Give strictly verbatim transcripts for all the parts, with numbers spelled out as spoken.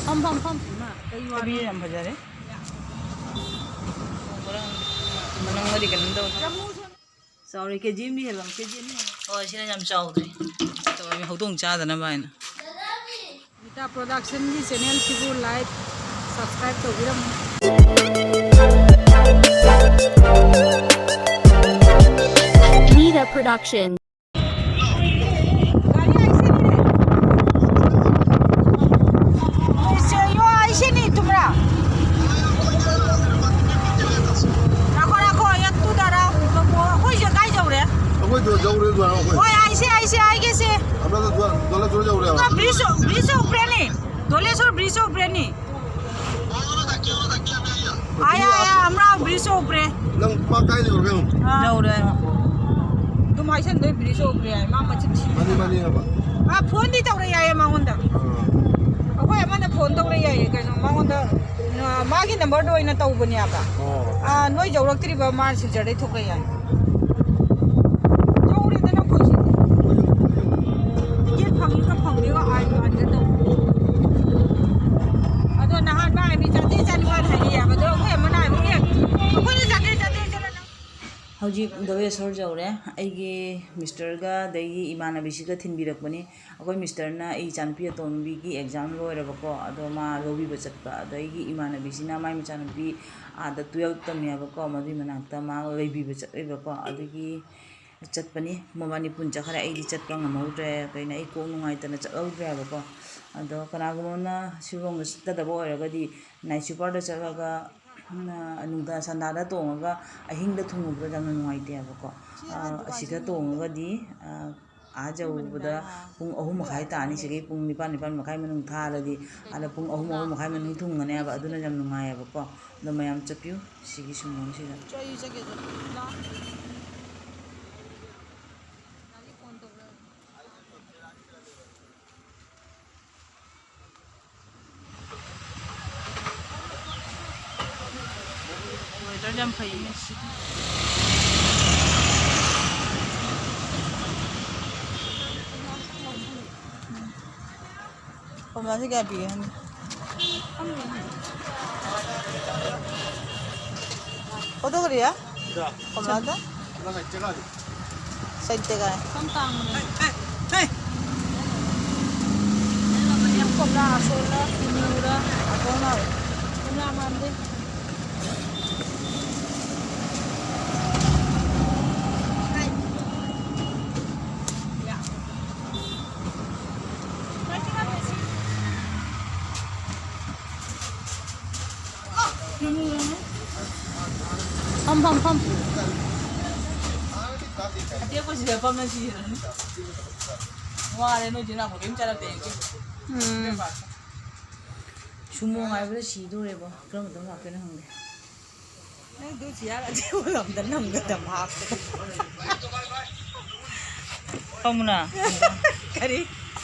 ꯐꯝ, ꯐꯝ, ꯐꯝ꯫ ꯏꯃꯥ, ꯀꯩ ꯋꯥꯅꯣ? ꯊꯕꯤ ꯌꯥꯝ ꯐꯖꯔꯦ꯫ ꯃꯅꯨꯡꯗꯗꯤ ꯀꯩꯅꯣꯝ ꯇꯧꯋꯦ꯫ ꯆꯥꯎꯔꯦ, ꯀꯦ ꯖꯤ ꯑꯃꯗꯤ ꯍꯦꯜꯂꯝ, ꯀꯦ ꯖꯤ ꯑꯅꯤ ꯍꯦꯜꯂꯝ꯫ ꯍꯣꯏ, ꯁꯤꯅ ꯌꯥꯝ ꯆꯥꯎꯗ꯭ꯔꯤ꯫ ꯇꯧꯔꯃꯤ, ꯍꯧꯗꯣꯡ ꯆꯥꯗꯅꯕ ꯍꯥꯏꯅ꯫ ꯒꯤꯇꯥ ꯄ꯭ꯔꯣꯗꯛꯁꯟꯒꯤ ꯆꯦꯅꯦꯜꯁꯤꯕꯨ ꯂꯥꯏꯛ, ꯁꯕꯁꯀ꯭ꯔꯥꯏꯕ ꯇꯧꯕꯤꯔꯝꯃꯨ꯫ Gita Production. गाड़ी ऐसे नहीं है। ऐसे, यो ऐसे नहीं तुम्हारा। राखो, राखो, या तू दारा, वो, वो, कोई जगह ही जाओ रे। ꯑꯩꯈꯣꯏ ꯌꯧꯔꯦ ꯑꯗꯨꯃꯥꯏꯅ ꯑꯩꯈꯣꯏ꯫ ꯍꯣꯏ, ऐसे, ऐसे, आएंगे से। ꯑꯩꯈꯣꯏ ꯗꯣꯂꯦꯁꯣꯔ ꯌꯧꯔꯦ ꯍꯥꯏꯕ꯫ ब्रिज, ब्रिज ऊपरे नहीं। ꯗꯣꯂꯦꯁꯣꯔ ब्रिज ऊपरे नहीं। आया, आया, हमरा ब्रिज ऊपरे। ꯅꯪ ꯃꯥ ꯀꯥꯏ ꯂꯩꯈ꯭ꯔꯒꯦ? ꯑꯥ꯫ ꯌꯧꯔꯦ꯫ ꯑꯗꯨꯝ ꯍꯥꯏꯁꯟꯗꯣꯏ ꯕ꯭ꯔꯤꯖ ꯌꯧꯈ꯭ꯔꯦ ꯍꯥꯏ, ꯃꯥ ꯃꯆꯤꯟ ꯊꯤ꯫ ꯃꯥꯅꯤ, ꯃꯥꯅꯤ ꯍꯥꯏꯕ꯫ ꯑꯥ, ꯐꯣꯟꯗꯤ ꯇꯧꯔꯦ ꯌꯥꯏꯌꯦ ꯃꯉꯣꯟꯗ꯫ ꯑꯥ꯫ ꯑꯩꯈꯣꯏ ꯑꯃꯅ ꯐꯣꯟ ꯇꯧꯔꯦ ꯌꯥꯏꯌꯦ, ꯀꯩꯅꯣ, ꯃꯉꯣꯟꯗ, ꯑ, ꯃꯥꯒꯤ ꯅꯝꯕꯔꯗꯣ ꯑꯣꯏꯅ ꯇꯧꯕꯅꯦꯕ꯫ ꯑꯣ꯫ ꯑꯥ, ꯅꯣꯏ ꯌꯧꯔꯛꯇ꯭ꯔꯤꯕ, ꯃꯥ ꯁꯤꯜꯆꯔꯗꯩ ꯊꯣꯛꯂꯛꯑꯦ ꯍꯥꯏ꯫ ꯌꯧꯔꯦꯗꯅ ꯑꯩꯈꯣꯏꯁꯦ꯫ ꯇꯤꯀꯦꯠ ꯐꯪꯉꯤꯒ ꯐꯪꯗꯦꯒ ꯑꯥꯏ ꯀꯥꯟꯗ ꯇꯧ꯫ ꯑꯗꯣ ꯅꯍꯥꯟ ꯃꯥ ꯍꯥꯏꯕꯤ ꯆꯥꯇ꯭ꯔꯦꯠ ꯆꯅꯤꯄꯥꯟ ꯍꯥꯏꯔꯛꯑꯦ ꯍꯥꯏꯕꯗꯣ ꯑꯩꯈꯣꯏ ꯑꯃꯅ ꯍꯥꯏꯕ, "ꯑꯦ, ꯑꯩꯈꯣꯏꯅ ꯆꯥꯇ꯭ꯔꯦꯠ, ꯆꯥꯇ꯭ꯔꯦꯠ ꯆꯠꯂ ꯅꯪ" ꯍꯧꯖꯤꯛ ꯗꯕꯦꯁꯣꯔ ꯌꯧꯔꯦ꯫ ꯑꯩꯒꯤ ꯃꯤꯁꯇꯔꯒ ꯑꯗꯒꯤ ꯏꯃꯥꯟꯅꯕꯤꯁꯤꯒ ꯊꯤꯟꯕꯤꯔꯛꯄꯅꯤ꯫ ꯑꯩꯈꯣꯏ ꯃꯤꯁꯇꯔꯅ ꯑꯩ ꯏꯆꯥꯅꯨꯄꯤ ꯑꯇꯣꯝꯕꯤꯒꯤ ꯑꯦꯛꯖꯥꯝ ꯂꯣꯏꯔꯕꯀꯣ, ꯑꯗꯣ ꯃꯥ ꯂꯧꯕꯤꯕ ꯆꯠꯄ꯫ ꯑꯗꯣ ꯑꯩꯒꯤ ꯏꯃꯥꯟꯅꯕꯤꯁꯤꯅ ꯃꯥꯏ ꯃꯆꯥꯅꯨꯄꯤ ꯑꯥꯗ ꯇꯨꯌꯦꯜꯞ ꯇꯝꯃꯦꯕꯀꯣ, ꯃꯗꯨꯒꯤ ꯃꯅꯥꯛꯇ ꯃꯥ ꯂꯩꯕꯤꯕ ꯆꯠꯂꯦꯕꯀꯣ꯫ ꯑꯗꯨꯒꯤ ꯆꯠꯄꯅꯤ꯫ ꯃꯕꯥꯅꯤ ꯄꯨꯟ ꯆꯠꯈ꯭ꯔꯦ꯫ ꯑꯩꯗꯤ ꯆꯠꯄ ꯉꯝꯍꯧꯗ꯭ꯔꯦ꯫ ꯀꯩꯅꯣ, ꯑꯩ ꯀꯣꯛ ꯅꯨꯡꯉꯥꯏꯇꯅ ꯆꯠꯍꯧꯗ꯭ꯔꯦꯕꯀꯣ꯫ ꯑꯗꯣ ꯀꯅꯥꯒꯨꯝꯕ ꯑꯃꯅ ꯁꯤꯂꯣꯡꯗ ꯆꯠꯀꯗꯕ ꯑꯣꯏꯔꯒꯗꯤ ꯅꯥꯏꯠ ꯁ꯭ꯋꯤꯄꯔꯗ ꯆꯠꯂꯒ, ꯎꯝ, ꯅꯨꯡꯗꯥꯡ ꯁꯟꯗꯥꯗ ꯇꯣꯡꯉꯒ ꯑꯍꯤꯡꯗ ꯊꯨꯡꯉꯨꯕꯗꯣ ꯌꯥꯝꯅ ꯅꯨꯡꯉꯥꯏꯇꯦꯕꯀꯣ꯫ ꯑ, ꯑꯁꯤꯗ ꯇꯣꯡꯉꯒꯗꯤ, ꯑ, ꯑꯥ ꯌꯧꯕꯗ ꯄꯨꯡ ꯑꯍꯨꯝ ꯃꯈꯥꯏ ꯇꯥꯅꯤ꯫ ꯁꯤꯗꯒꯤ ꯄꯨꯡ ꯅꯤꯄꯥꯟ, ꯅꯤꯄꯥꯟ ꯃꯈꯥꯏ ꯃꯅꯨꯡ ꯊꯥꯔꯗꯤ ꯑꯥꯗ ꯄꯨꯡ ꯑꯍꯨꯝ, ꯑꯍꯨꯝ ꯃꯈꯥꯏ ꯃꯅꯨꯡ ꯊꯨꯡꯉꯅꯦꯕ꯫ ꯑꯗꯨꯅ ꯌꯥꯝ ꯅꯨꯡꯉꯥꯏꯌꯦꯕꯀꯣ꯫ ꯑꯗꯣ ꯃꯌꯥꯝ ꯆꯠꯄꯤꯌꯨ ꯁꯤꯒꯤ ꯁꯨꯃꯣꯟꯁꯤꯗ꯫ Weather ꯌꯥꯝ ꯐꯩꯌꯦ ꯉꯁꯤꯗꯤ꯫ ꯀꯣꯝꯂꯥꯁꯦ ꯀꯌꯥ ꯄꯤꯒꯦ ꯈꯪꯗꯦ꯫ ꯀꯣꯠꯇꯣꯛꯈ꯭ꯔꯤꯌꯥ? ꯀꯣꯝꯂꯥꯗꯣ? ꯁꯩꯇꯒꯥꯏ꯫ ꯁꯝ ꯇꯥꯡꯕꯅꯦ꯫ ꯀꯣꯝꯂꯥ ꯑꯁꯣꯜꯂ, ꯀꯤꯅꯤꯔ? ꯑꯁꯣꯜ ꯃꯥꯜꯂꯦ꯫ ꯀꯣꯝꯂꯥ ꯃꯥꯟꯗꯦ꯫ ꯐꯝ, ꯐꯝ, ꯐꯝ꯫ ꯑꯇꯦꯛꯄꯁꯤꯗ ꯐꯝꯅ ꯁꯤꯔꯅꯤ꯫ ꯋꯥꯔꯦ ꯅꯣꯏ ꯆꯦ ꯅꯥꯎꯕ ꯀꯔꯤꯝ ꯆꯥꯔꯛꯇꯦ ꯑꯩ꯫ ꯎꯝ꯫ ꯁꯨꯃꯣ ꯉꯥꯏꯕꯗ ꯁꯤꯗꯣꯔꯦꯕꯣ꯫ ꯀꯔꯝꯕ ꯃꯇꯝ ꯂꯥꯛꯇꯣꯏꯅꯣ ꯈꯪꯗꯦ꯫ ꯅꯪꯗꯨ ꯆꯤꯌꯥꯔ ꯑꯇꯦꯛꯄ ꯑꯝꯗ ꯅꯝꯒꯗꯕ ꯍꯥꯞꯄꯗ꯫ ꯐꯝꯃꯨꯅ꯫ ꯀꯔꯤ?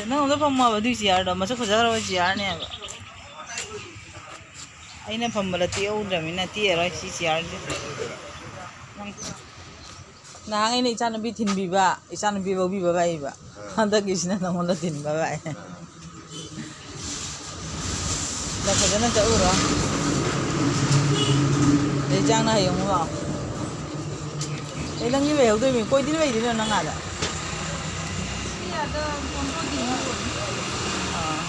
ꯅꯪ ꯑꯝꯇ ꯐꯝꯃꯣ ꯍꯥꯏꯕ ꯑꯗꯨꯏ ꯆꯤꯌꯥꯔꯗꯣ꯫ ꯃꯁꯛ ꯐꯖꯈ꯭ꯔꯕ ꯆꯤꯌꯥꯔꯅꯦ ꯍꯥꯏꯕ꯫ ꯑꯩꯅ ꯐꯝꯕꯗ ꯇꯦꯛꯍꯧꯗ꯭ꯔꯕꯅꯤꯅ ꯇꯦꯛꯑꯔꯣꯏ ꯁꯤ ꯆꯤꯌꯥꯔꯁꯦ꯫ ꯅꯪ ꯅꯍꯥꯟ ꯑꯩꯅ ꯏꯆꯥꯅꯨꯄꯤ ꯊꯤꯟꯕꯤꯕ, ꯏꯆꯥꯅꯨꯄꯤ ꯂꯧꯕꯤꯕ ꯂꯥꯛꯏꯕ꯫ ꯍꯟꯗꯛꯀꯤꯁꯤꯅ ꯅꯉꯣꯟꯗ ꯊꯤꯟꯕ ꯂꯥꯛꯑꯦ꯫ ꯑꯗ ꯐꯖꯅ ꯆꯠꯂꯨꯔꯣ꯫ ꯑꯗꯩ ꯆꯥꯡꯅ ꯍꯌꯦꯡ ꯑꯃꯨꯛ ꯂꯥꯛꯑꯣ꯫ ꯑꯩ ꯅꯪꯒꯤ ꯂꯩꯍꯧꯗꯣꯏꯅꯤ꯫ ꯀꯣꯏꯗꯤ ꯂꯩꯗꯣꯏꯅꯣ ꯅꯪ ꯑꯥꯗ? ꯑꯥ꯫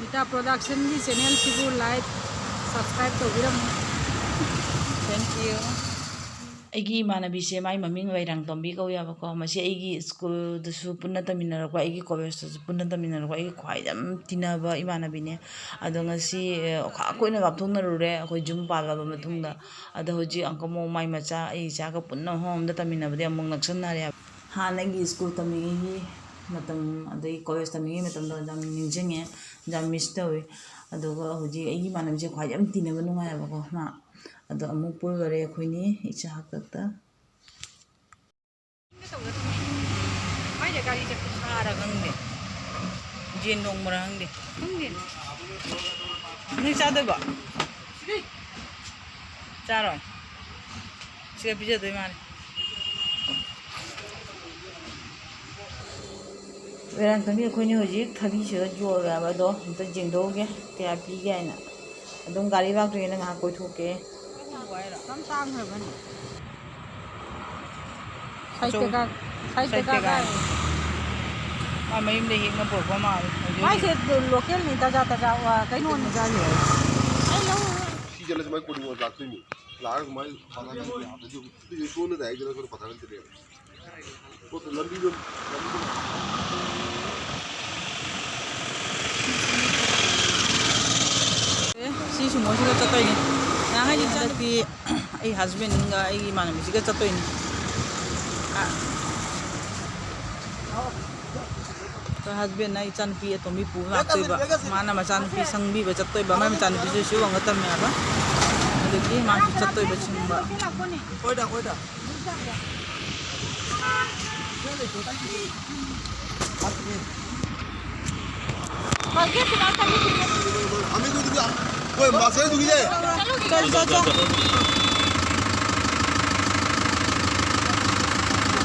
ꯒꯤꯇꯥ ꯄ꯭ꯔꯣꯗꯛꯁꯟꯒꯤ ꯆꯦꯅꯦꯜꯁꯤꯕꯨ like, subscribe ꯇꯧꯕꯤꯔꯝꯃꯨ꯫ Thank you꯫ ꯑꯩꯒꯤ ꯏꯃꯥꯟꯅꯕꯤꯁꯦ, ꯃꯥꯏ ꯃꯃꯤꯡ ꯂꯩꯔꯥꯡꯇꯣꯝꯕꯤ ꯀꯧꯋꯦꯕꯀꯣ꯫ ꯃꯁꯤ ꯑꯩꯒꯤ ꯁ꯭ꯀꯨꯜꯗꯁꯨ ꯄꯨꯟꯅ ꯇꯝꯃꯤꯟꯅꯔꯛꯄ, ꯑꯩꯒꯤ ꯀꯣꯂꯦꯖꯇꯁꯨ ꯄꯨꯟꯅ ꯇꯝꯃꯤꯟꯅꯔꯛꯄ, ꯑꯩꯒꯤ ꯈ꯭ꯋꯥꯏ ꯌꯥꯝ ꯇꯤꯟꯅꯕ ꯏꯃꯥꯟꯅꯕꯤꯅꯦ꯫ ꯑꯗꯣ ꯉꯁꯤ, ꯑꯦ, ꯈꯥꯛ ꯀꯨꯏꯅ ꯂꯥꯞꯊꯣꯛꯅꯔꯨꯔꯦ꯫ ꯑꯩꯈꯣꯏ ꯌꯨꯝ ꯄꯥꯜꯂꯕ ꯃꯇꯨꯡꯗ꯫ ꯑꯗꯣ ꯍꯧꯖꯤꯛ ꯑꯃꯨꯛꯀ ꯑꯃꯨꯛ ꯃꯥꯏ ꯃꯆꯥ, ꯑꯩ ꯏꯆꯥꯒ ꯄꯨꯟꯅ ꯃꯐꯝ ꯑꯃꯗ ꯇꯝꯃꯤꯟꯅꯕꯗꯤ ꯑꯃꯨꯛ ꯅꯛꯁꯟꯅꯔꯦ꯫ ꯍꯥꯟꯅꯒꯤ ꯁ꯭ꯀꯨꯜ ꯇꯝꯃꯤꯉꯩꯒꯤ ꯃꯇꯝ, ꯑꯗꯩ ꯀꯣꯂꯦꯖ ꯇꯝꯃꯤꯉꯩ ꯃꯇꯝꯗꯣ ꯌꯥꯝ ꯅꯤꯡꯁꯤꯡꯉꯦ, ꯌꯥꯝ miss ꯇꯧꯋꯤ꯫ ꯑꯗꯨꯒ ꯍꯧꯖꯤꯛ ꯑꯩꯒꯤ ꯏꯃꯥꯟꯅꯕꯤꯁꯦ ꯈ꯭ꯋꯥꯏ ꯌꯥꯝ ꯇꯤꯟꯅꯕ ꯅꯨꯡꯉꯥꯏꯌꯦꯕꯀꯣ ꯃꯥ꯫ ꯑꯗꯣ ꯑꯃꯨꯛ ꯄꯨꯜꯂꯔꯦ ꯑꯩꯈꯣꯏꯅꯤ ꯏꯆꯥ ꯍꯥꯛꯇꯛꯇ꯫ ꯌꯦꯟ ꯊꯣꯡꯕ꯭ꯔꯥ ꯈꯪꯗꯦ꯫ ꯈꯪꯗꯦ꯫ ꯅꯣꯏ ꯆꯥꯗꯣꯏꯕꯣ? ꯆꯥꯔꯣꯏ꯫ ꯁꯤꯒ ꯄꯤꯖꯗꯣꯏ ꯃꯥꯜꯂꯦ꯫ ꯋꯦꯔꯥꯡꯊꯣꯡꯒꯤ ꯑꯩꯈꯣꯏꯅ ꯍꯧꯖꯤꯛ ꯊꯕꯤꯁꯤꯒ ꯌꯣꯜꯂꯦꯕ, ꯑꯗꯣ ꯑꯝꯇ ꯌꯦꯡꯗꯣꯛꯎꯒꯦ ꯀꯌꯥ ꯄꯤꯒꯦ ꯍꯥꯏꯅ꯫ ꯑꯗꯨꯝ ꯒꯥꯔꯤ ꯂꯥꯛꯇ꯭ꯔꯤꯉꯩꯗ ꯉꯥꯏꯍꯥꯛ ꯀꯣꯏꯊꯣꯛꯀꯦ꯫ ꯌꯥꯝ ꯇꯥꯡꯈ꯭ꯔꯕꯅꯤ꯫ ꯁꯥꯍꯤꯇ꯭ꯌ ꯑꯆꯧꯕ꯫ ꯀꯥ-, ꯁꯥꯍꯤꯇ꯭ꯌ ꯁꯥꯍꯤꯇ꯭ꯌ ꯀꯥ-, ꯀꯥ-, ꯃꯥ ꯃꯌꯨꯝꯗ ꯍꯦꯛꯅ ꯄꯨꯔꯛꯄ ꯃꯥꯜꯂꯦ꯫ ꯍꯧꯖꯤꯛ ꯃꯥꯏꯁꯦ ꯍꯧꯖꯤꯛ꯫ ꯂꯣꯀꯦꯜꯅꯤ, ꯇꯥꯖꯥ ꯇꯥꯖꯥ, ꯑ, ꯀꯩꯅꯣꯅꯤ꯫ ꯑꯩ ꯂꯧꯔꯔꯣꯏ꯫ ꯁꯤ ꯆꯠꯂꯁꯤ ꯃꯥꯏ ꯀꯣꯟꯅ ꯂꯥꯛꯇꯣꯏꯅꯤ꯫ ꯂꯥꯛꯑꯒ ꯁꯨꯃꯥꯏꯅ ꯄꯥꯊꯥ ꯀꯥꯟꯗ ꯑꯗꯨꯁꯨ ꯁꯣꯟꯅ ꯗꯥꯏꯔꯦꯛ ꯆꯠꯂꯒ ꯄꯥꯊꯥ ꯀꯥꯟꯗ ꯂꯩꯔꯦ꯫ ꯄꯣꯠꯇꯣ ꯂꯝꯕꯤꯗꯣ, ꯂꯝꯕꯤꯗꯣ꯫ ꯑꯦ, ꯁꯤ ꯁꯨꯃꯣꯁꯤꯒ ꯆꯠꯇꯣꯏꯅꯦ꯫ ꯅꯍꯥꯟꯈꯩꯗꯤ ꯍꯟꯗꯛꯇꯤ ꯑꯩ husbandꯒ ꯑꯩꯒꯤ ꯏꯃꯥꯟꯅꯕꯤꯁꯤꯒ ꯆꯠꯇꯣꯏꯅꯦ꯫ ꯑ, ꯑꯩꯈꯣꯏ husbandꯅ ꯏꯆꯥꯅꯨꯄꯤ ꯑꯇꯣꯝꯕꯤ ꯄꯨ ꯂꯥꯛꯇꯣꯏꯕ꯫ ꯃꯥꯅ ꯃꯆꯥꯅꯨꯄꯤ ꯁꯪꯕꯤꯕ ꯆꯠꯇꯣꯏꯕ꯫ ꯃꯥꯏ ꯃꯆꯥꯅꯨꯄꯤꯁꯨ ꯁꯤꯂꯣꯡꯗ ꯇꯝꯃꯦ ꯍꯥꯏꯕ꯫ ꯑꯗꯨꯒꯤ ꯃꯥꯁꯨ ꯆꯠꯇꯣꯏꯕ ꯁꯤꯟꯕ꯫ ꯍꯣꯏꯗ, ꯍꯣꯏꯗ꯫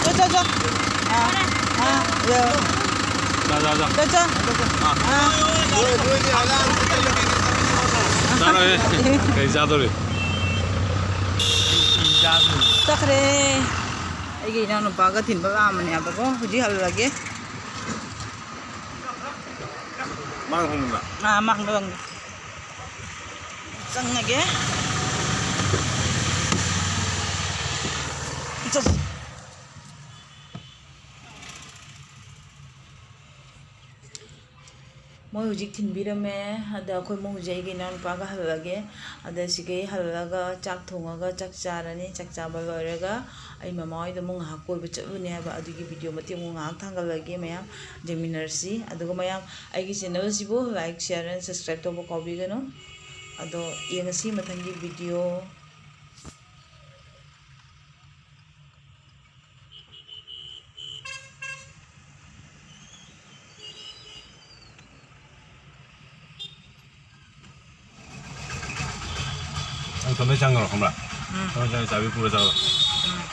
ꯆꯠ, ꯆꯠ, ꯆꯠ꯫ ꯑꯥ, ꯑꯥ, ꯌꯥ꯫ ꯆꯠ, ꯆꯠ, ꯆꯠ꯫ ꯆꯠ, ꯆꯠ꯫ ꯑꯥ꯫ ꯆꯥꯔꯣꯏ꯫ ꯀꯩ ꯆꯥꯗꯣꯔꯤ? ꯆꯠꯈ꯭ꯔꯦ꯫ ꯑꯩꯒꯤ ꯏꯅꯥꯎꯅꯨꯄꯥꯒ ꯊꯤꯟꯕ ꯂꯥꯛꯑꯝꯕꯅꯦꯕꯀꯣ, ꯍꯧꯖꯤꯛ ꯍꯜꯂꯒꯦ꯫ ꯃꯥꯡ ꯍꯣꯡꯕ꯫ ꯑꯥ, ꯃꯥꯡꯗ ꯍꯣꯡꯕ꯫ ꯆꯪꯉꯒꯦ꯫ ꯆꯠ-꯫ ꯃꯣꯏ ꯍꯧꯖꯤꯛ ꯊꯤꯟꯕꯤꯔꯝꯃꯦ꯫ ꯑꯗ ꯑꯩꯈꯣꯏ ꯏꯃꯨꯡ ꯍꯧꯖꯤꯛ ꯑꯩꯒꯤ ꯏꯅꯥꯎꯅꯨꯄꯥꯒ ꯍꯜꯂꯒꯦ꯫ ꯑꯗ ꯁꯤꯒꯩ ꯍꯜꯂꯒ ꯆꯥꯛ ꯊꯣꯡꯉꯒ ꯆꯥꯛ ꯆꯥꯔꯅꯤ꯫ ꯆꯥꯛ ꯆꯥꯕ ꯂꯣꯏꯔꯒ ꯑꯩ ꯃꯃꯥ ꯍꯣꯏꯗ ꯑꯃꯨꯛ ꯉꯥꯏꯍꯥꯛ ꯀꯣꯏꯕ ꯆꯠꯂꯨꯅꯤ ꯍꯥꯏꯕ꯫ ꯑꯗꯨꯒꯤ video ꯃꯇꯦꯛ ꯑꯃꯨꯛ ꯉꯥꯏꯍꯥꯛ ꯊꯥꯡꯒꯠꯂꯒꯦ ꯃꯌꯥꯝ꯫ ꯌꯦꯡꯃꯤꯟꯅꯔꯁꯤ꯫ ꯑꯗꯨꯒ ꯃꯌꯥꯝ ꯑꯩꯒꯤ channelꯁꯤꯕꯨ like, share and subscribe ꯇꯧꯕ ꯀꯥꯎꯕꯤꯒꯅꯨ꯫ ꯑꯗꯣ ꯌꯦꯡꯉꯁꯤ ꯃꯊꯪꯒꯤ video꯫ ꯊꯝꯃꯦ ꯆꯪꯈ꯭ꯔꯣ, ꯈꯪꯕ꯭ꯔꯥ? ꯎꯝ꯫ ꯊꯝꯃꯦ ꯆꯪꯉꯦ, ꯆꯥꯕꯤ ꯄꯨꯔ ꯆꯠꯂꯣ꯫ ꯎꯝ꯫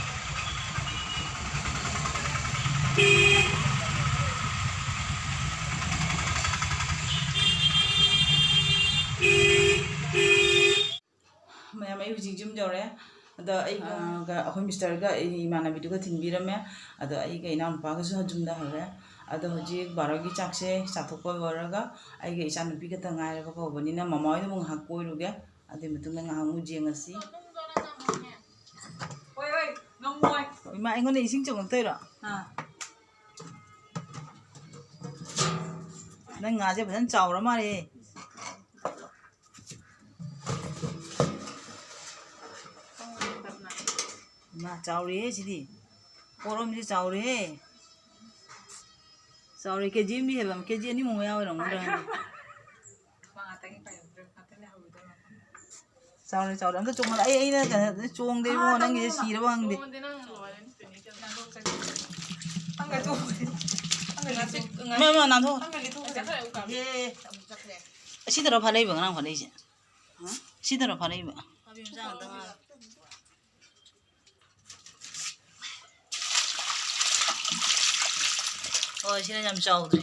ꯃꯌꯥꯝ, ꯑꯩ ꯍꯧꯖꯤꯛ ꯌꯨꯝ ꯌꯧꯔꯦ꯫ ꯑꯗꯣ ꯑꯩꯒ, ꯑꯥ꯫ ꯑꯩꯈꯣꯏ ꯃꯤꯁꯇꯔꯒ ꯑꯩ ꯏꯃꯥꯟꯅꯕꯤꯗꯨꯒ ꯊꯤꯟꯕꯤꯔꯝꯃꯦ꯫ ꯑꯗꯣ ꯑꯩꯒ ꯏꯅꯥꯎꯅꯨꯄꯥꯒꯁꯨ ꯌꯨꯝꯗ ꯍꯜꯂꯦ꯫ ꯑꯗꯣ ꯍꯧꯖꯤꯛ ꯕꯥꯔꯣꯒꯤ ꯆꯥꯛꯁꯦ ꯆꯥꯊꯣꯛꯄ ꯂꯣꯏꯔꯒ ꯑꯩꯒ ꯏꯆꯥꯅꯨꯄꯤ ꯈꯛꯇ ꯉꯥꯏꯔꯕ ꯀꯧꯕꯅꯤꯅ ꯃꯃꯥ ꯍꯣꯏꯗ ꯑꯃꯨꯛ ꯉꯥꯏꯍꯥꯛ ꯀꯣꯏꯔꯨꯒꯦ꯫ ꯑꯗꯨꯏ ꯃꯇꯨꯡꯗ ꯉꯥꯏꯍꯥꯛ ꯑꯃꯨꯛ ꯌꯦꯡꯉꯁꯤ꯫ ꯍꯣꯏ, ꯍꯣꯏ, ꯉꯝꯃꯣꯏ꯫ ꯏꯃꯥ, ꯑꯩꯉꯣꯟꯗ ꯏꯁꯤꯡ ꯆꯣꯡꯉꯛꯇꯣꯏꯔꯣ? ꯑꯥ꯫ ꯅꯪ ꯉꯥꯁꯦ ꯐꯖꯅ ꯆꯥꯎꯔ ꯃꯥꯜꯂꯦ꯫ ꯏꯃꯥ, ꯆꯥꯎꯔꯦꯍꯦ ꯁꯤꯗꯤ꯫ ꯄꯣꯔꯣꯝꯁꯦ ꯆꯥꯎꯔꯦꯍꯦ꯫ ꯆꯥꯎꯔꯦ, ꯀꯦ ꯖꯤ ꯑꯃꯗꯤ ꯍꯦꯜꯂꯝ-, ꯀꯦ ꯖꯤ ꯑꯅꯤꯃꯨꯛ ꯃꯌꯥ ꯑꯣꯏꯔꯝꯒꯗ꯭ꯔꯥ ꯈꯪꯗꯦ꯫ ꯆꯥꯎꯔꯦ, ꯆꯥꯎꯔꯦ꯫ ꯑꯝꯇ ꯆꯣꯡꯍꯜꯂꯣ꯫ ꯑꯩ, ꯑꯩꯅ ꯀꯩꯅꯣ ꯆꯣꯡꯗꯦ ꯏꯕꯨꯡꯉꯣ, ꯅꯪꯒꯤꯁꯦ ꯁꯤꯔꯕ ꯈꯪꯗꯦ꯫ ꯃꯌꯥꯝ, ꯃꯌꯥꯝ ꯅꯥꯟꯊꯣꯛ꯫ ꯑꯦ, ꯑꯁꯤꯗꯔꯣ ꯐꯥꯔꯛꯏꯕ, ꯉꯔꯥꯡ ꯐꯥꯔꯛꯏꯁꯦ? ꯁꯤꯗꯔꯣ ꯐꯥꯔꯛꯏꯕ? ꯍꯣꯏ, ꯁꯤꯅ ꯌꯥꯝ ꯆꯥꯎꯗ꯭ꯔꯤ꯫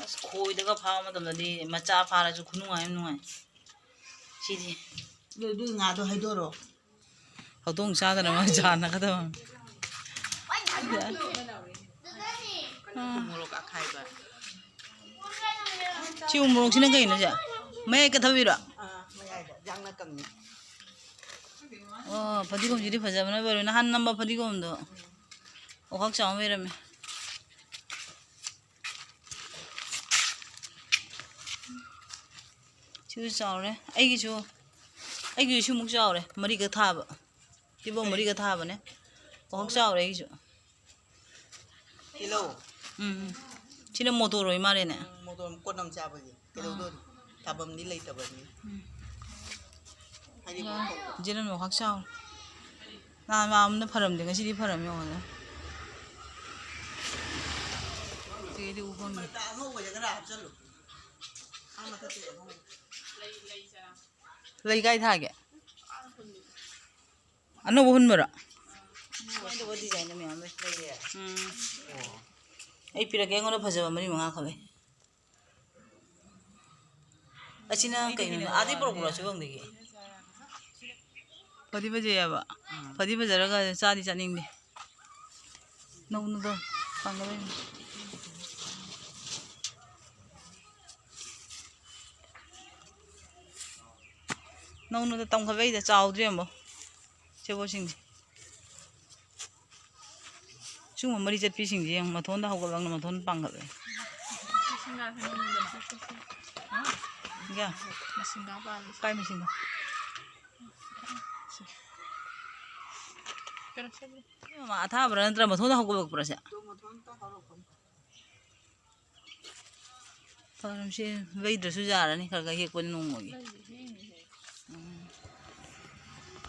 ꯑꯁ, ꯈꯣꯏꯗꯒ ꯐꯥꯕ ꯃꯇꯝꯗꯗꯤ ꯃꯆꯥ ꯐꯥꯔꯁꯨ ꯈꯨꯅꯨꯡꯉꯥꯏ ꯌꯥꯝ ꯅꯨꯡꯉꯥꯏ꯫ ꯁꯤꯗꯤ꯫ ꯑꯗꯨ, ꯑꯗꯨ ꯉꯥꯗꯣ ꯍꯩꯗꯣꯔꯣ꯫ ꯍꯧꯗꯣꯡ ꯆꯥꯗꯅꯕ ꯖꯥꯟꯅꯒꯗꯕ꯫ ꯎ ꯃꯣꯔꯣꯛ ꯑꯈꯥꯏꯕ꯫ ꯁꯤ ꯎ ꯃꯣꯔꯣꯛꯁꯤꯅ ꯀꯩꯅꯣ ꯁꯦ? ꯃꯌꯥꯏ ꯀꯠꯊꯕꯤꯔꯣ? ꯑꯥ, ꯃꯌꯥꯏꯗ ꯌꯥꯡꯅ ꯀꯪꯉꯤ꯫ ꯑꯣ, ꯐꯗꯤꯒꯣꯝꯁꯤꯗꯤ ꯐꯖꯕꯅ ꯂꯣꯏꯔꯦ꯫ ꯅꯍꯥꯟ ꯅꯝꯕ ꯐꯗꯤꯒꯣꯝꯗꯣ ꯑꯣꯈꯥꯛ ꯆꯥꯎ ꯂꯩꯔꯝꯃꯦ꯫ ꯁꯤꯁꯨ ꯆꯥꯎꯔꯦ꯫ ꯑꯩꯒꯤꯁꯨ, ꯑꯩꯒꯤꯁꯨ ꯁꯤꯃꯨꯛ ꯆꯥꯎꯔꯦ꯫ ꯃꯔꯤꯈꯛ ꯊꯥꯕ꯫ ꯇꯤꯕꯣꯡ ꯃꯔꯤꯈꯛ ꯊꯥꯕꯅꯦ꯫ ꯑꯣꯈꯥꯛ ꯆꯥꯎꯔꯦ ꯑꯩꯒꯤꯁꯨ꯫ ꯇꯤꯜꯍꯧ꯫ ꯎꯝ, ꯎꯝ꯫ ꯁꯤꯅ ꯃꯣꯇꯣꯔ ꯑꯣꯏ ꯃꯥꯜꯂꯦꯅꯦ꯫ ꯎꯝ, ꯃꯣꯇꯣꯔ ꯀꯣꯠ ꯑꯃ ꯆꯥꯕꯒꯤ꯫ ꯀꯩꯗꯧꯗꯣꯔꯤ? ꯊꯥꯐꯝꯗꯤ ꯂꯩꯇꯕꯅꯤ꯫ ꯎꯝ꯫ ꯍꯥꯏꯗꯤ ꯌꯥ, ꯃꯣꯇꯣꯔ꯫ ꯖꯤꯔꯟ ꯑꯣꯈꯥꯛ ꯆꯥꯎꯔꯦ꯫ ꯅꯍꯥꯟ ꯃꯥ ꯑꯃꯅ ꯐꯔꯝꯗꯦ, ꯉꯁꯤꯗꯤ ꯐꯔꯝꯃꯦ ꯌꯦꯡꯉꯣꯅꯦ꯫ ꯁꯤꯗꯩꯗꯤ ꯎ ꯐꯪꯉꯦ꯫ ꯑꯉꯧꯕꯁꯦ ꯈꯔ ꯍꯥꯞꯆꯜꯂꯨ꯫ ꯑꯥ ꯃꯊꯛꯇ ꯑꯉꯧꯕ꯫ ꯂꯩ ꯀꯥꯏ ꯊꯥꯒꯦ? ꯑꯅꯧꯕ ꯍꯨꯟꯕꯔꯣ? ꯁꯨꯃꯥꯏꯅ ꯇꯧꯕ design ꯃꯌꯥꯝ ꯂꯩ꯫ ꯎꯝ꯫ ꯑꯩ ꯄꯤꯔꯛꯀꯦ, ꯑꯩꯉꯣꯟꯗ ꯐꯖꯕ ꯃꯔꯤ ꯃꯉꯥ ꯈꯛ ꯂꯩ꯫ ꯑꯁꯤꯅ ꯀꯩꯅꯣꯅꯦ? ꯑꯥꯗꯩ ꯄꯨꯔꯛꯄ꯭ꯔꯣ, ꯁꯤꯐꯝꯗꯒꯤ? ꯐꯗꯤ ꯐꯖꯩꯌꯦꯕ꯫ ꯎꯝ꯫ ꯐꯗꯤ ꯐꯖꯔꯒ ꯆꯥꯗꯤ ꯆꯥꯅꯤꯡꯗꯦ꯫ ꯅꯧꯅꯗꯣ ꯄꯥꯟꯒꯗꯣꯏꯅꯤ꯫ ꯅꯧꯅꯗ ꯇꯝꯈꯠꯂꯛꯏꯗ, ꯆꯥꯎꯗ꯭ꯔꯤ ꯑꯃꯨꯛ ꯁꯦꯕꯣꯠꯁꯤꯡꯁꯦ꯫ ꯁꯤꯒꯨꯝꯕ ꯃꯔꯤ ꯆꯠꯄꯤꯁꯤꯡꯁꯦ ꯌꯦꯡꯉꯨ, ꯃꯊꯣꯟꯗ ꯍꯧꯒꯠꯂꯛꯅ ꯃꯊꯣꯟ ꯄꯥꯟꯒꯠꯂꯦ꯫ ꯃꯁꯤꯡꯒꯥ ꯁꯦꯝꯃꯝꯃꯤꯗꯅ꯫ ꯌꯥ꯫ ꯃꯁꯤꯡꯒꯥ ꯄꯥꯜꯂꯤ꯫ ꯀꯥꯏ ꯃꯁꯤꯡꯒꯥ? ꯀꯩꯅꯣ ꯁꯦꯝꯃꯤ꯫ ꯁꯤ ꯃꯃꯥ ꯑꯊꯥꯕ꯭ꯔꯥ ꯅꯠꯇ꯭ꯔ ꯃꯊꯣꯟꯗ ꯍꯧꯒꯠꯂꯛꯄ꯭ꯔꯥ ꯁꯦ? ꯐꯔꯝꯁꯤ ꯂꯩꯗ꯭ꯔꯁꯨ ꯌꯥꯔꯅꯤ, ꯈꯔ ꯈꯔ ꯍꯦꯛꯄꯅꯤ ꯅꯣꯡꯃꯒꯤ꯫ ꯎꯝ꯫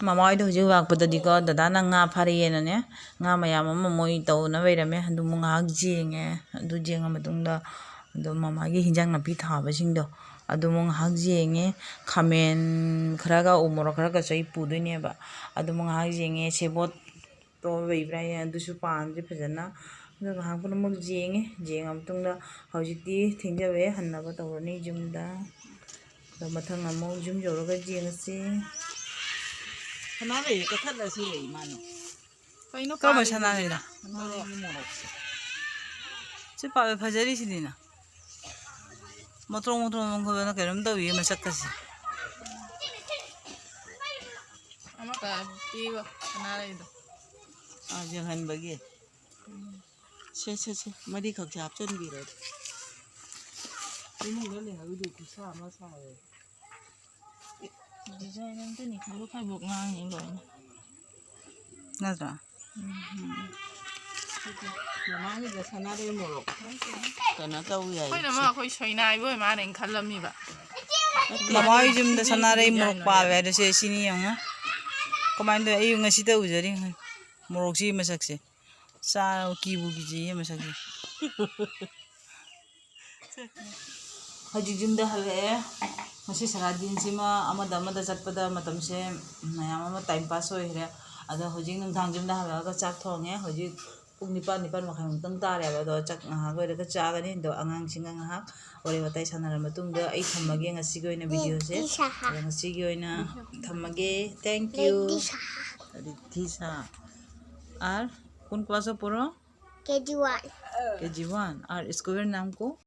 ꯃꯃꯥ ꯍꯣꯏꯗ ꯍꯧꯖꯤꯛ ꯂꯥꯛꯄꯗꯗꯤꯀꯣ, ꯗꯗꯥꯅ ꯉꯥ ꯐꯥꯔꯛꯑꯦꯅꯅꯦ, ꯉꯥ ꯃꯌꯥꯝ ꯑꯃ ꯃꯣꯏ ꯇꯧꯅ ꯂꯩꯔꯝꯃꯦ꯫ ꯑꯗꯨ ꯑꯃꯨꯛ ꯉꯥꯏꯍꯥꯛ ꯌꯦꯡꯉꯦ꯫ ꯑꯗꯨ ꯌꯦꯡꯉ ꯃꯇꯨꯡꯗ ꯑꯗꯨꯝ ꯃꯃꯥꯒꯤ ꯍꯤꯟꯖꯥꯡ ꯅꯥꯄꯤ ꯊꯥꯕꯁꯤꯡꯗꯣ ꯑꯗꯨ ꯑꯃꯨꯛ ꯉꯥꯏꯍꯥꯛ ꯌꯦꯡꯉꯦ꯫ ꯈꯥꯃꯦꯟ ꯈꯔꯒ ꯎ ꯃꯣꯔꯣꯛ ꯈꯔꯒꯁꯨ ꯑꯩ ꯄꯨꯗꯣꯏꯅꯦꯕ꯫ ꯑꯗꯨ ꯑꯃꯨꯛ ꯉꯥꯏꯍꯥꯛ ꯌꯦꯡꯉꯦ꯫ ꯁꯦꯕꯣꯠ ꯇꯣ ꯂꯩꯕ꯭ꯔꯥ ꯌꯦꯡ-, ꯑꯗꯨꯁꯨ ꯄꯥꯟꯗ꯭ꯔꯤ ꯐꯖꯅ꯫ ꯑꯗꯨ ꯉꯥꯏꯍꯥꯛ ꯄꯨꯝꯅꯃꯛ ꯌꯦꯡꯉꯦ꯫ ꯌꯦꯡꯉ ꯃꯇꯨꯡꯗ ꯍꯧꯖꯤꯛꯇꯤ ꯊꯦꯡꯖꯜꯂꯛꯑꯦ, ꯍꯟꯅꯕ ꯇꯧꯔꯅꯤ ꯌꯨꯝꯗ꯫ ꯑꯗꯣ ꯃꯊꯪ ꯑꯃꯨꯛ ꯌꯨꯝ ꯌꯧꯔꯒ ꯌꯦꯡꯉꯁꯤ꯫ ꯁꯅꯥꯔꯩ ꯀꯛꯊꯠꯂꯁꯤ ꯏꯃꯥꯅ꯫ ꯀꯩꯅꯣ ꯀꯔꯝꯕ ꯄꯥꯜꯂꯤꯗꯨꯗꯤ? ꯁꯅꯥꯔꯩꯅꯣ? ꯁꯅꯥꯔꯩ ꯃꯣꯔꯣꯛꯁꯦ꯫ ꯁꯤ ꯄꯥꯜꯂꯦ, ꯐꯖꯔꯤꯁꯤꯗꯤꯅ꯫ ꯃꯇ꯭ꯔꯣꯡ ꯃꯇ꯭ꯔꯣꯡ ꯃꯇ꯭ꯔꯣꯡ ꯀꯩꯅꯣꯝ ꯇꯧꯏꯌꯦ ꯃꯁꯛꯀꯁꯦ꯫ ꯑꯃꯈꯛ ꯄꯤꯕ ꯁꯅꯥꯔꯩꯗꯣ꯫ ꯑꯥ, ꯌꯦꯡꯍꯟꯕꯒꯤ꯫ ꯁꯦ, ꯁꯦ, ꯁꯦ, ꯃꯔꯤꯈꯛꯁꯦ ꯍꯥꯞꯆꯤꯟꯕꯤꯔꯣ꯫ ꯏꯃꯨꯡꯗ ꯂꯩꯍꯧꯔꯤꯗꯨ ꯈꯨꯠꯁꯥ ꯑꯃ ꯁꯥꯔꯦ꯫ Design ꯑꯝꯇꯅꯤ, ꯈꯥꯏꯕꯣꯛ ꯈꯥꯏꯕꯣꯛ ꯉꯥꯡꯉꯤ ꯂꯣꯏꯅ꯫ ꯅꯠꯇ꯭ꯔꯥ? ꯎꯝ꯫ ꯃꯃꯥꯡꯒꯤꯗ ꯁꯅꯥꯔꯩ ꯃꯣꯔꯣꯛ ꯀꯩꯅꯣ ꯇꯧ ꯌꯥꯏ꯫ ꯑꯩꯈꯣꯏꯅ ꯑꯃ ꯑꯩꯈꯣꯏ ꯁꯣꯏꯅꯥꯏꯕ ꯑꯣꯏ ꯃꯥꯅ ꯑꯩꯅ ꯈꯜꯂꯝꯃꯤꯕ꯫ ꯃꯃꯥ ꯍꯣꯏ ꯌꯨꯝꯗ ꯁꯅꯥꯔꯩ ꯃꯣꯔꯣꯛ ꯄꯥꯜꯂꯦ ꯍꯥꯏꯗꯣ ꯁꯦ, ꯁꯤꯅꯤ ꯌꯦꯡꯉꯨ꯫ ꯀꯃꯥꯏꯅ ꯇꯧꯋꯤ? ꯑꯩ ꯉꯁꯤꯇ ꯎꯖꯔꯤ ꯃꯣꯔꯣꯛꯁꯤ ꯃꯁꯛꯁꯦ꯫ ꯆꯥ ꯀꯤꯕꯨ ꯀꯤꯖꯩꯌꯦ ꯃꯁꯛꯁꯦ꯫ ꯍꯧꯖꯤꯛ ꯌꯨꯝꯗ ꯍꯜꯂꯛꯑꯦ꯫ ꯉꯁꯤ ꯁꯔꯥꯗꯤꯟꯁꯤꯃ ꯑꯃꯗ ꯑꯃꯗ ꯆꯠꯄꯗ ꯃꯇꯝꯁꯦ ꯃꯌꯥꯝ ꯑꯃ time pass ꯑꯣꯏꯈ꯭ꯔꯦ꯫ ꯑꯗꯣ ꯍꯧꯖꯤꯛ ꯅꯨꯡꯗꯥꯡꯁꯤ ꯌꯨꯝꯗ ꯍꯜꯂꯛꯑꯒ ꯆꯥꯛ ꯊꯣꯡꯉꯦ꯫ ꯍꯧꯖꯤꯛ ꯄꯨꯡ ꯅꯤꯄꯥꯟ, ꯅꯤꯄꯥꯟ ꯃꯈꯥꯏꯃꯨꯛꯇꯪ ꯇꯥꯔꯦꯕ꯫ ꯑꯗꯣ ꯆꯥꯛ ꯉꯥꯏꯍꯥꯛ ꯂꯩꯔꯒ ꯆꯥꯒꯅꯤ꯫ ꯑꯗꯣ ꯑꯉꯥꯡꯁꯤꯡꯒ ꯉꯥꯏꯍꯥꯛ ꯋꯥꯔꯤ ꯋꯥꯇꯥꯏ ꯁꯥꯟꯅꯔ ꯃꯇꯨꯡꯗ ꯑꯩ ꯊꯝꯃꯒꯦ ꯉꯁꯤꯒꯤ ꯑꯣꯏꯅ videoꯁꯦ꯫ ꯑꯗꯣ ꯉꯁꯤꯒꯤ ꯑꯣꯏꯅ ꯊꯝꯃꯒꯦ꯫ Thank you꯫ রিদ্ধিশা। আর কোন ক্লাসে পড়ো? KG one. KG one. আর স্কুলের নাম কো?